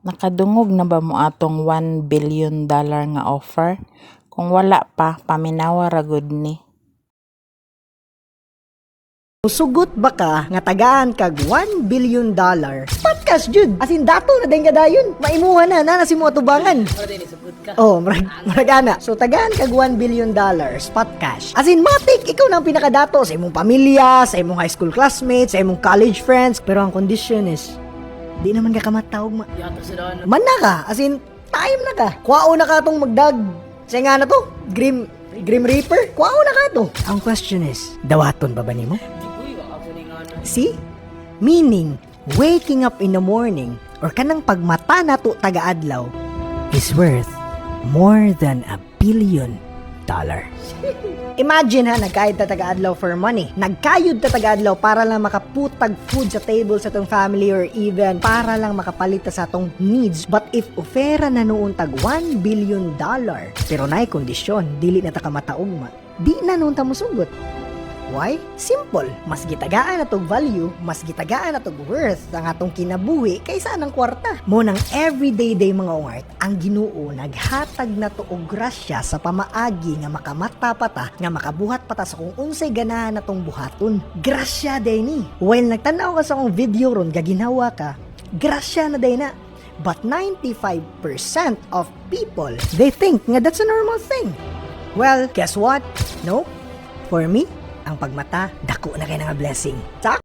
Nakadungog na ba mo atong $1 billion nga offer? Kung wala pa, paminawa ra gud ni. Musugot ba ka nga tagaan kag $1 billion? Spot cash jud. As in dato na din kadayon. Maimuha na na si mo atubangan. Oh, murag murag ana. So tagaan kag $1 billion spot cash. As in matik ikaw na ang pinakadato sa imong pamilya, sa imong high school classmates, sa imong college friends. Pero ang condition is di naman ka kamatawag ma. Man na ka, as in time na ka. Kuwao na ka tong magdag. Sa nga na to, Grim Reaper, kuwao na ka to. Ang question is, dawaton ba ba nimo? See? Meaning, waking up in the morning or kanang pagmata nato taga-adlaw is worth more than $1 billion. Imagine ha, nagkayod ta taga-adlaw for money. Nagkayod ta taga-adlaw para lang makaputag food sa table sa atong family or even para lang makapalit ta sa atong needs. But if ofera na nuon tag $1 billion, pero naay kondisyon, dili na ta kamataugma, di na nuon ta musugot. Why? Simple. Mas gitagaan natog value, mas gitagaan natog worth ang atong kinabuhi kaysa anang kwarta. Mao nang everyday day, mga ungart, ang Ginoo naghatag na to og grasya sa pamaagi nga makamata pa ta, nga makabuhat pa ta sa kung unsay ganahan natong buhaton. Grasya diay ni. While nagtan-aw ka sa akong video ron, gaginhawa ka, grasya na diay na. But 95% of people, they think nga that's a normal thing. Well, guess what? No. For me, ang pagmata, dako na kay nga blessing. Sa